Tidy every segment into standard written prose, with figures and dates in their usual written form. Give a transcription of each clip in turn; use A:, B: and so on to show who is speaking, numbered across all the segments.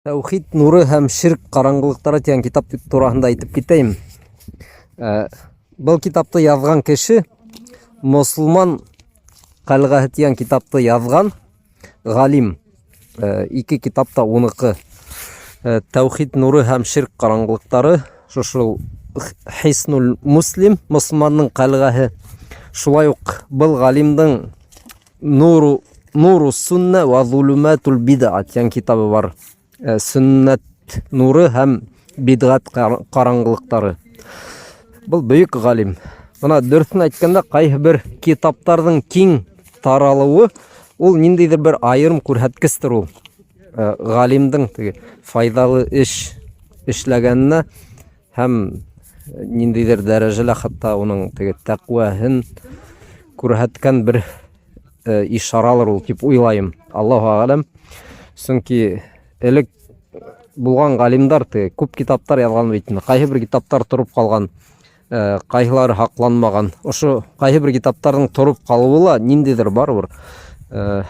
A: Тәүхид нуры һәм ширк ҡараңғылыҡтары тигән китап тураһында әйтеп китәйем. Э, был китапты яҙған кеше Мосолман ҡәлғәһе тигән китапты яҙған ғалим. Э, ике китап та уныҡы. Э, Тәүхид нуры һәм ширк ҡараңғылыҡтары шошо Хиснуль Муслим, мосолманның ҡәлғәһе. Шулай уҡ был ғалимдың Нуру Нуру сунна ва зулуматул бид'a дигән китабы бар. Э, сөннәт нуры һәм бидғәт ҡараңғылыҡтары. Был бөйөк галим. Бына дөрөҫөн әйткәндә, ҡайһы бер китаптарҙың киң таралыуы ул ниндәйҙер бер айырым күрһәткестер ул. Э, галимдең теге файҙалы эш эшләгәненә һәм ниндәйҙер дәрәжәлә хатта уның теге тәҡвәһен күрһәткән бер э, ишаралыр ул дип уйлайым. Аллаһу әғләм. Сөнки элек булған галимдар теге күп китаптар яҙған бит инде. Ҡайһы бер китаптар тороп ҡалған, э, ҡайһылары һаҡланмаған. Ошо ҡайһы бер китаптарҙың тороп ҡалыуы ла ниндәйҙер барыбер э,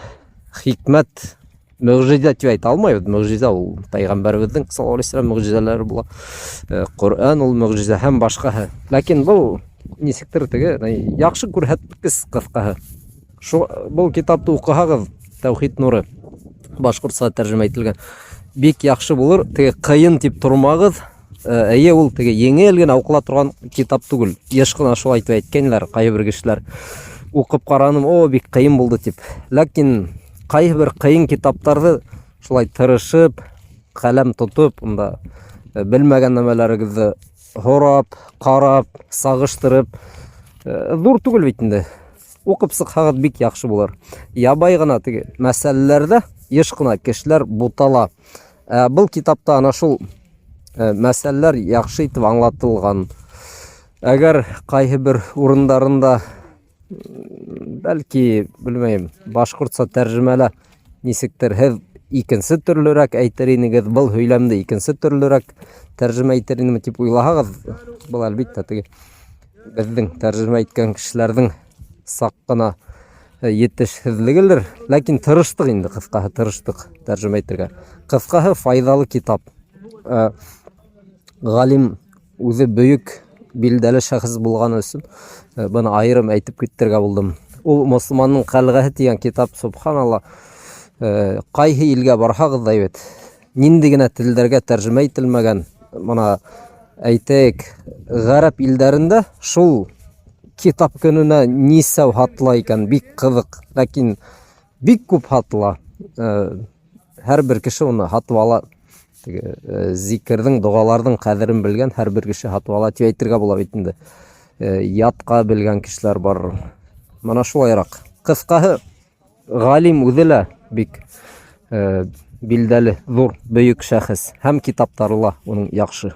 A: хикмәт Мөгъжизә дип әйтә алмайбыҙ. Мөгъжизә ул пәйғәмбәребеҙҙең саллаллаһу алейһи вәсәләм мөгъжизәләре була. Э, Ҡөрьән ул мөгъжизә һәм башҡаһы. Ләкин был нисектер теге яҡшы күрһәткес ҡыҫҡаһы. Шу был китапты уҡыһағыҙ, Тәүхид нуры башҡортса тәржемә ителгән. Бик яҡшы булыр. Теге ҡыйын тип тормағыҙ. Э, әйе, ул теге еңел генә уҡыла торған китап түгел. Еш ҡына шулай итеп әйткәнләр ҡайһы бер кешеләр. Уҡып ҡараным, о, бик ҡыйын булды тип. Ләкин ҡайһы бер ҡыйын китаптарҙы шулай тырышып, ҡәләм тотоп, унда э, белмәгән нәмәләрегеҙҙе һорап, ҡарап, сағыштырып, э, ҙур түгел бит инде. Уҡып сыҡһағыҙ бик яҡшы булыр. Ябай ғына теге мәсьәләләрҙә еш ҡына кешеләр бутала. Ә был китапта ана шул э, мәсьәләләр яҡшы итеп аңлатылған. Әгәр ҡайһы бер урындарында бәлки, белмәйем, башҡортса тәржемәлә нисектер һеҙ икенсе төрлөрәк әйтер инегеҙ, был һөйләмде икенсе төрлөрәк тәржемә итер инеме тип уйлаһағыҙ, был әлбиттә теге беҙҙең тәржемә иткән кешеләрҙең саҡ ҡына э, етешһеҙлегелер. Ләкин тырыштыҡ инде, ҡыҫҡаһы, тырыштыҡ тәржемә итергә. Ҡыҫҡаһы, файҙалы китап. Э, ғалим үҙе бөйөк билдәле шәхес булғаны өсөн э, быны айырым әйтеп китергә булдым. Ул Мосолманның ҡәлғәһе тигән китап, субханалла, ҡайһы илгә барһағыҙ да бит, нинди генә телдәргә тәржемә ителмәгән, мына әйтәйек, ғәрәп илдәрендә шул китап көнөнә нисәү һатыла икән, бик ҡыҙыҡ. Ләкин бик күп һатыла. Э, һәр бер кеше уны һатып ала. Теге э, зикерҙең, доғаларҙың ҡәҙерен белгән һәр бер кеше һатып ала тип әйтергә була бит инде. Э, ятҡа белгән кешеләр бар. Мына шулайыраҡ. Ҡыҫҡаһы, Галим үҙе лә бик э, билдәле, ҙур, бөйөк шәхес һәм китаптары ла уның яҡшы.